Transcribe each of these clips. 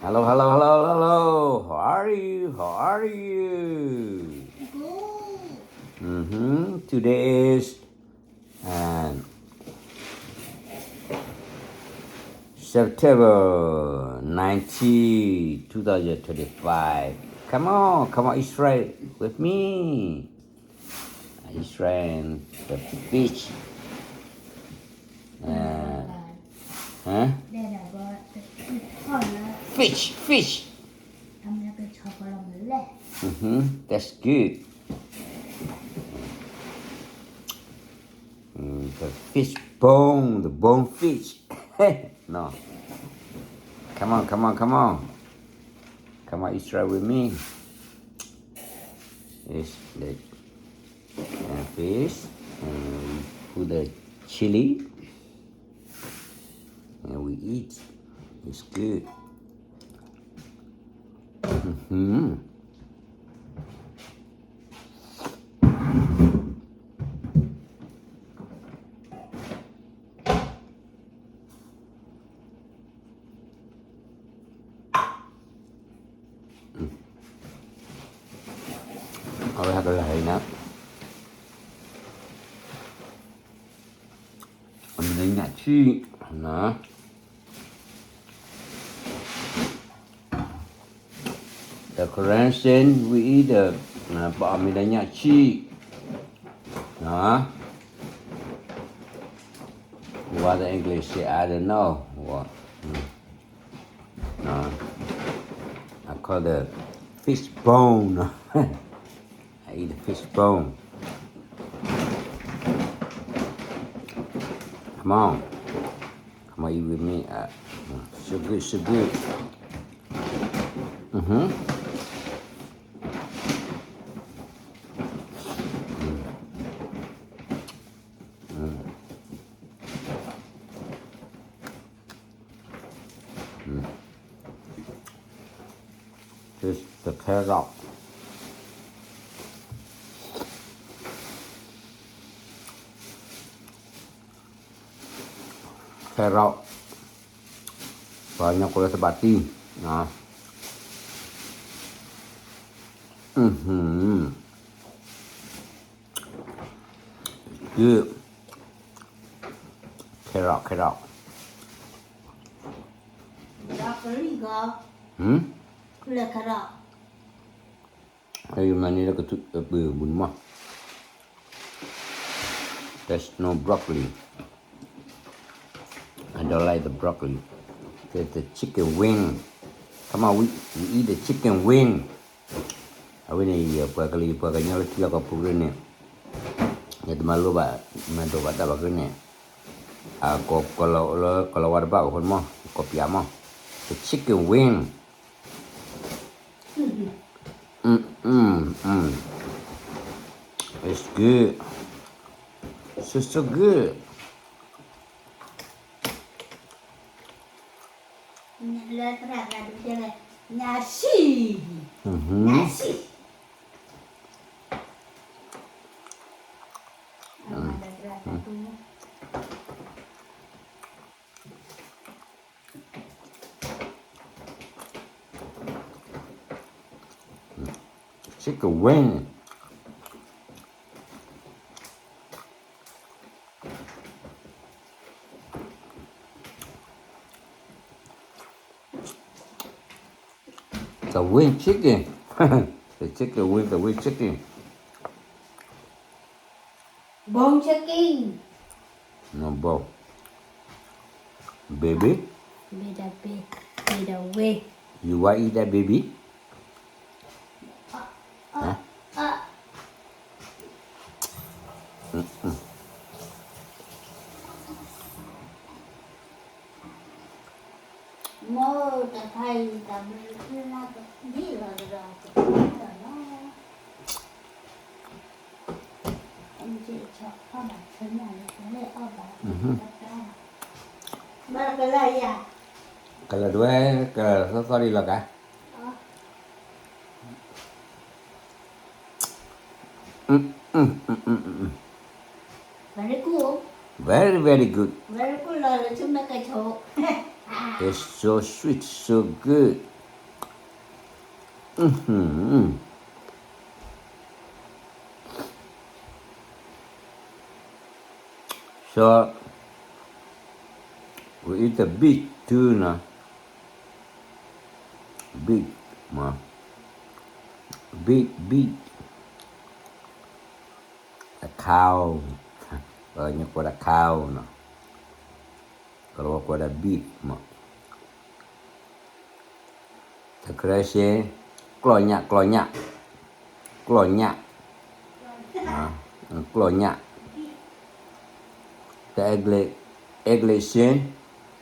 Hello, hello, hello, hello. How are you? How are you? Good. Mm-hmm. Today is uh, September nineteenth, two thousand twenty-five. Come on, come on, eat rice with me. Eat rice and the fish. Uh, huh? Fish, fish. Mm-hmm. That's good. Mm, the fish bone, the bone fish. No. Come on, come on, come on. Come on, eat rice with me. It's the uh, fish. And we put the chili. And we eat. It's good. Mm-hmm. Awe haka lahi na. Amina nya chi na. The Korean saying we eat the uh, amina nya chi. Na. What the English say, I don't know. What? Hmm. Uh, I call the fish bone. I eat the fish bone. Come on. Come on, eat with me. Uh, mm, so good, so good. Mm-hmm. Mm. Mm. Mm. This the carrot. Carrot. ပှၤကညီကိးလၢ spaghetti နီၤ. Mm-hmm. Good. Carrot, carrot. Broccoli ကီး. Hmm? ဖဲလဲၣ် carrot. အမၤန့ၢ်လၢကထူၣ်ပှ့ၤမုၢ်မး. There's no broccoli. I don't like the broccoli. There's the chicken wing. Come on, we, we eat the chicken wing. အဝဲန့ၣ် ယပှၤကလုာ်ယပှၤကညီလၢထံလီၢ်ကီၢ်ပူၤကရၢန့ၣ် ယတမၤလိဘၣ် မၤဒိးဘၣ်တၢ်ဘၣ်ကရၢန့ၣ် အကိးလီၤလၢကိးလီၤဝါတဘၣ်ဘၣ်အဃိန့ၣ်မး ကိးပၠးမး the chicken wing. Mm, mm, mm. It's good. So, so good. လၢသရၣ်သးဒုးတဲဝဲ ညၣ်ဆံၣ်, ညၣ်ဆံၣ်. Chicken wing. The wing chicken. The chicken wing, the wing chicken. Bone chicken. No bone. Baby? Baby, baby, baby. You want eat that, baby? Huh? Mm-mm. မိၢ်တခါအံၤ တၢ်မ့ၢ်လၢဒ်လီၤဒီး ကလီၤလီၤ. Mhm. ဘၣ်ကလၢယၤ, ကလၢဒွဲ, ကလၢသီသီဒ်လီၤကါ. Mm, mm, mm, mm, mm, mm. Very good. Very, very good. Very good လီၤ လၢဆူမဲာ်ကဆိး. It's so sweet, so good. Mm-hmm. So we eat the beef too, no? Beef, ma. Beef, beef. A cow. ပှၤကညီကိးဒၣ် cow နီၤ. ကလီၤဝါကိးဒၣ် beef မး. တကြၢးစ့, ကျီၢ်ညၣ်, ကျီၢ်ညၣ်, ကျီၢ်ညၣ်, ကျီၢ်ညၣ်. တ English, English စ့,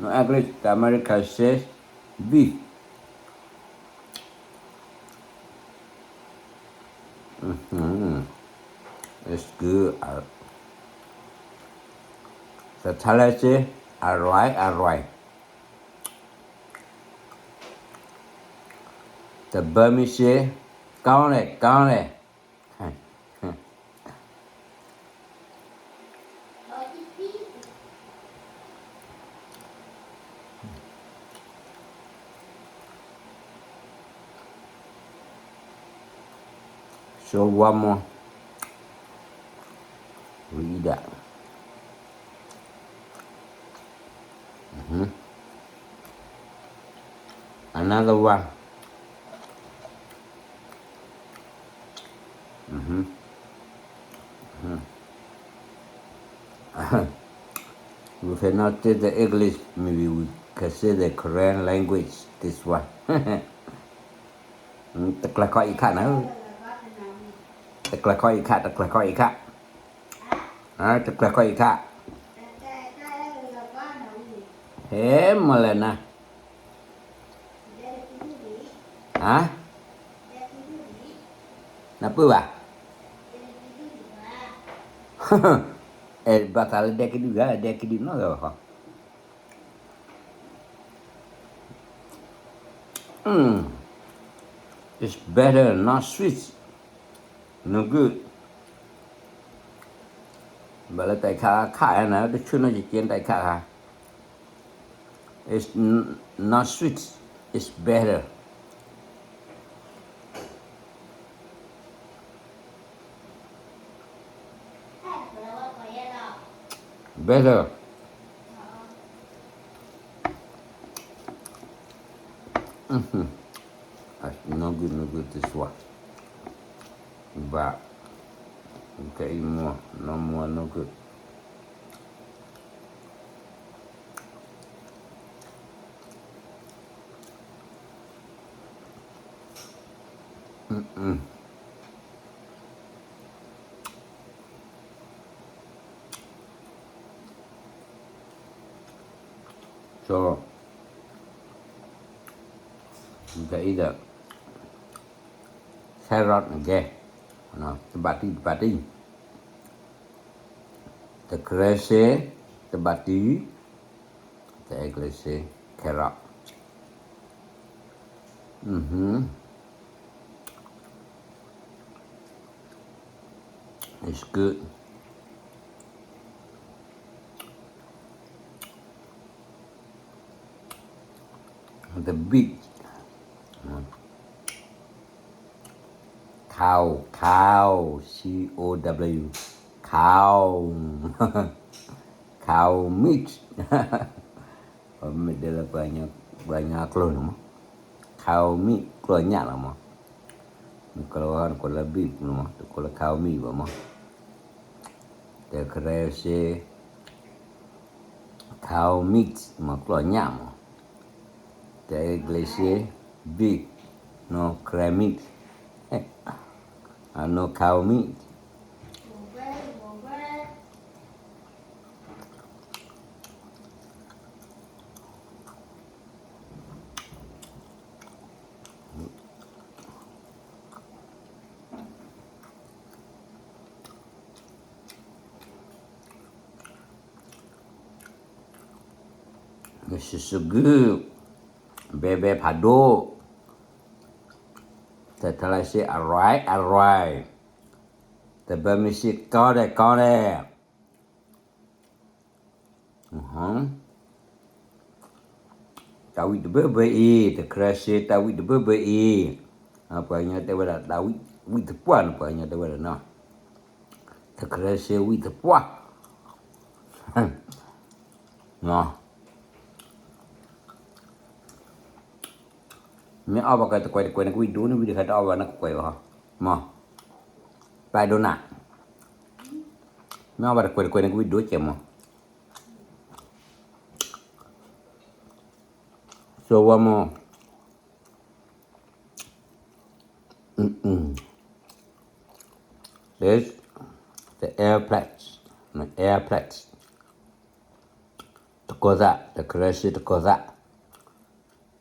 နီၤ English, တ America စ့, beef. Mm-hmm. It's good. တ Thai စ့, အရွဲၣ်, အရွဲၣ်. တ Burmese စ့, ကောင်းတယ်, ကောင်းတယ်. ဆိဝါမီၤ, ဝံၤအံၤဒၣ်. Mm-hmm. Another one. Mm-hmm. Mm-hmm. We cannot say the English, maybe we can say the Korean language, this one. တကျၢၤခီၣ်အံၤခါနၤ, တကျၢၤခီၣ်အံၤခါ, တကျၢၤခီၣ်အံၤခါ, တကျၢၤခီၣ်အံၤခါ. ဟဲမၤလဲၣ်နၤ, ဟါ, နပုၢ်ဘၣ်. အဲၣ်ဘၣ်သးလၢဒဲကဒုဂၤ, ဒဲကဒုနီၢ်ဂၤဘၣ်ဃီ. Mm. It's better, not sweet. No good. ဘၣ်လၢတၢ်ခါခါနၤ, တဆူၣ်နီၢ်ကက့တၢ်ခါခါ. It's n-, not sweet. It's better. Better. Mm-hmm. No good, no good, this one. But you can eat more, no more, no good. Mm-mm. So, you can eat the carrot again. တဘၣ်တံၢ် တဘၣ်တံၢ်, တကြၢးစ့, တဘၣ်တံၢ်, တအဲၣ်ကျဲးစ့, carrot. Mm-hmm. It's good. The beef. Cow, cow, C O W, cow, cow meat. ပမ့ၢ်တဲလၢပှၤကညီအကျိာ်န့ၣ်မး, cow meat ကျီၢ်ညၣ်လီၤမး, နကလီၤဝါနကိးလၢ beef န့ၣ်မး, တကိးလၢ cow meat ဘၣ်မး, တကြၢးစ့ cow meat မး ကျီၢ်ညၣ်မး, တအဲၣ်ကျဲးစ့ beef, no crab meat, no cow meat. စံးစူၤဂုၢ်, ဘဲဘဲဖးဒိၣ်, တထါလၢစ့ အရွဲၣ် အရွဲၣ်, တဘၢမ့ၢ်စ့ ကောင်းတယ် ကောင်းတယ်. တၢ်ဝံၣ်တဘၢဘၢအံၤ, တကြၢးစ့တၢ်ဝံၣ်တဘၢဘၢအံၤ, ပှၤကညီတဲဝဲဒၣ်တၢ်ဝံၣ်, ဝံၣ်သပှၢ်န့ၣ် ပှၤကညီတဲဝဲဒၣ်နီၤ, တကြၢးစ့ဝံၣ်သပှၢ်, မ့ၢ်အီၣ်ဘၣ်ကတကွဲးတကွဲးန့ၣ် ကဝံၣ်ဒိၣ်န့ၣ် ဝံၣ်တခါတအီၣ်ဘၣ်န့ၣ်ကကွဲးဘၣ်, မ့ၢ်, ပာ်ဒိၣ်နၤ, မ့ၢ်အီၣ်ဘၣ်တကွဲးတကွဲးန့ၣ် ကဝံၣ်ဒိၣ်ကဲမး, ဆိဝဲမး This, the air plate, the air plate. တကီၤသး, တကြၢးစ့တကီၤသး,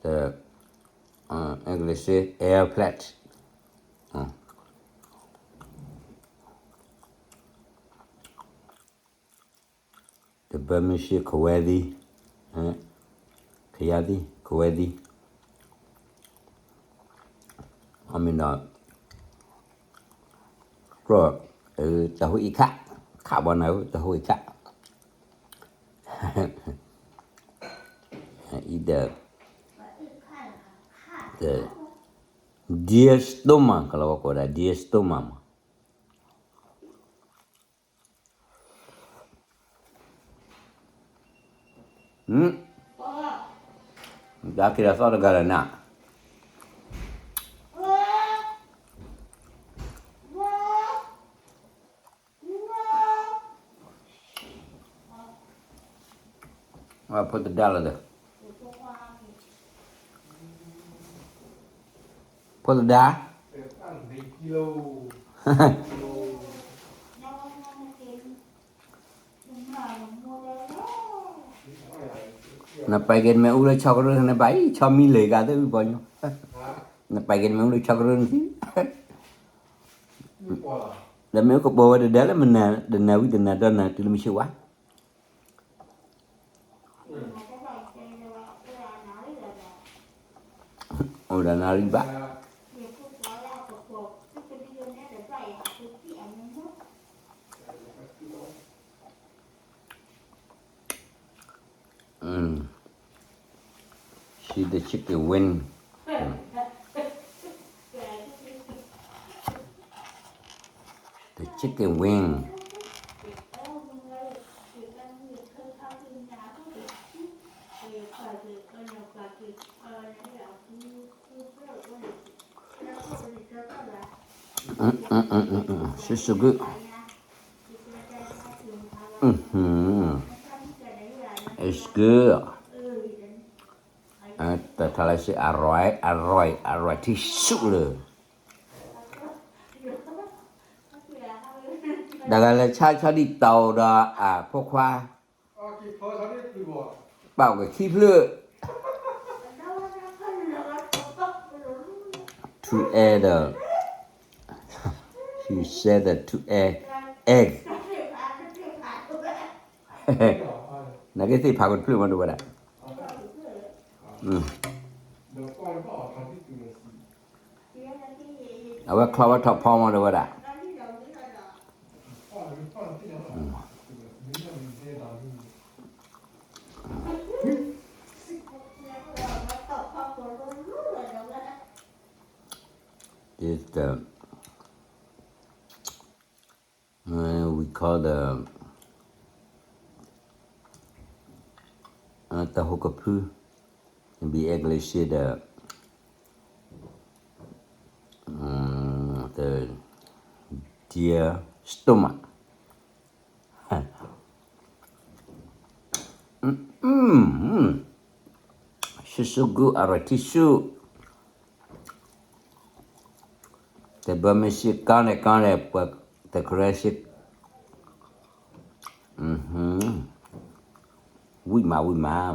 the, uh, English say air plate. တဘၢမ့ၢ်စ့ ခဝဲသံ, ခယါသံ, ခဝဲသံ, အမ့ၢ်ဒီး, တၢ်ဟူအံၤခး, ခးဘီနၤ တၢ်ဟူအံၤခး, အံၤဒီး, the, dear stomach ကလီၤဝဲကိးဒၣ် dear stomach မး ဒါက့ၤဒီးသီၣ်တဂၤလၢနၤ, ဖိသဒါလီၤဒီး, ဖိသဒါ, နပာ်က့ၤနမ့ၣ်အူလၢဆီကရၢၢ်န့ၣ် ဘၣ်အံၤ ဆီမံလၢာ်ဂၤသ့ၣ်ဝံၤပီညိ, နပာ်က့ၤနမ့ၣ်အူလၢဆီကရၢၢ်န့ၣ်, ဒီးမ့ၣ်အူကပိာ်ဝဲတဒါလၢမနၤ, တနၤဝံၤတနၤဒီးနၤတုၤလၢမုၢ်ဆ့ဝါ အိၣ်ဒီးနၣ်ရံၣ်ဘၣ်, see the chicken wing, the chicken wing, so so good, it's good, တၢ်ထီၣ်လၢစ့ အရိၢ်, အရိၢ်, အရိၢ်ထံဆူၣ်လၢ တဂၤလၢဆါဆီဒံၣ်တီၤဒီးအဖိခွါ, ပာ်ကခံဖျၢၣ်, ထူအဲဒီး, she said the ထူအဲ, egg, နကသ့ၣ်ဖးကတဖျၢၣ်မးတဝဲဒၣ်, အဝဲချီဝဲထီၣ်ဖီမးတဝဲဒၣ်, this the, uh, we call the, uh, တၢ်ဟူးကဖု, ဘံၣ်အဲကလံးစ့ဒီး, the dear stomach. So so good, အရိၢ်ထံဆူၣ်, တဘၢမ့ၢ်စ့ကီန့ၣ်ကီန့ၣ် ပှၤတကြၢးစ့, ဝံၣ်မးဝံၣ်မး,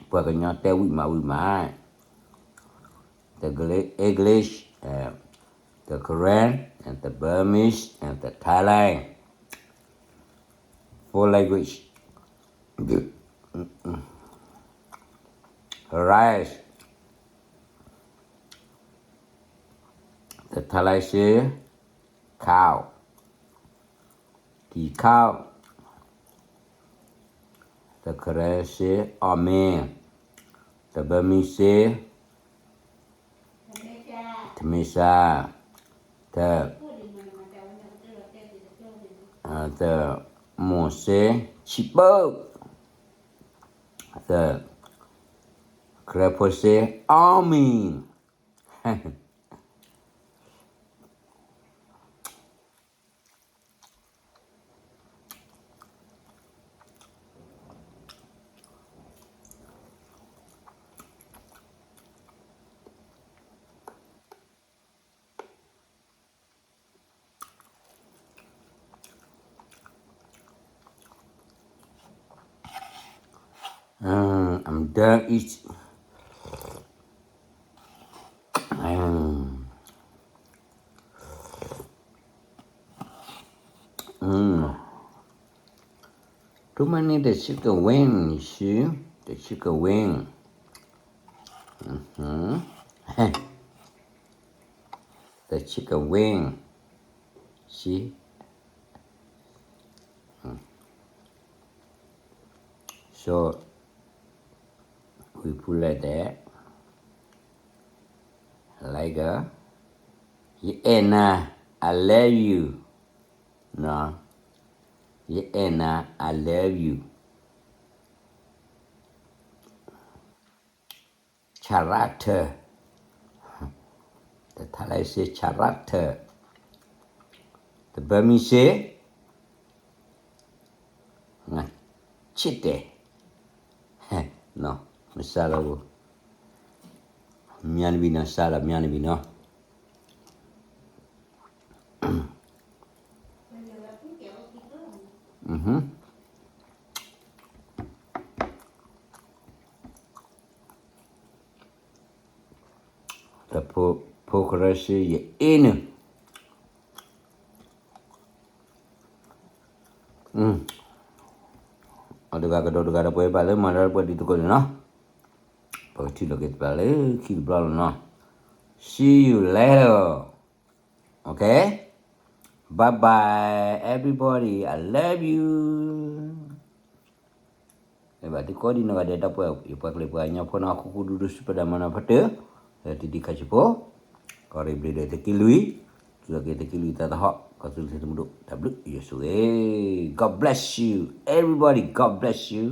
ပှၤကညီတဲဝံၣ်မးဝံၣ်မး, the English, the Karen, and the Burmese, and the Thailand, four language, rice, the Thailand say cow, ကံၤခါ, the Karen say အီၣ်မ့ၤ, တဘၢမံစ့, တမ့ၢ်စါ, တ, တ, မိၢ်စ့, ဆံးပၢ, တ, ကရၢဖိစ့, army. Um, I'm done eat. Um, mm. Too many the chicken wing, you see? The chicken wing. Mm-hmm. The chicken wing. See? Mm. So, we put like that. Like, uh, ယအဲၣ်နၤ, I love you. နော်, ယအဲၣ်နၤ, I love you. ချရၣ်ထၢၣ်, တထါလၢစ့ ချရၣ်ထၢၣ်, တဘၢမံစ့, ငါချစ်တယ်, နော်, မစါလီၤ, မၠါနဘံၣ်နီၤ, စါလီၤမၠါနဘံၣ်နီၤ. Mm-hmm. တဖိ, ဖိကရၢစ့ယအ့ၣ်နုာ်, အတဂၤကဒီးတဂၤဒီး ပှၤဘၣ်လၢမၤတၢ်ပှၤဒ်သကိးန့ၣ်နီၤ, ပကထံၣ်လိာ်က့ၤတဘျီလၢခံတဘျီလီၤနီၤ. See you later. Okay? Bye bye, everybody. I love you. ဘၣ်သုကိးဒံနီၢ်ဂၤဒဲး ဒီပုၢ်ဝဲၢ် ယပှၤကလုာ်ပှၤကညီဖိနီၤ, ဃူဃူဒူဒူ စံးပတၢ်မၤနၢၤဖးတၢၢ်, လၢတဒံးခါဆံးဖိ, ကီၢ်ရ့ၣ်ဘျ့းဒဲး သုးက့လွံၢ်, သုးက့သုးက့လွံၢ်သးသဟီၣ်, ကီၢ်သူလ့ၤသုးမုၢ်ဒိၣ် တၢ်ဘျုးယွၤဆိၣ်ဂ့ၤ, God bless you, everybody, God bless you.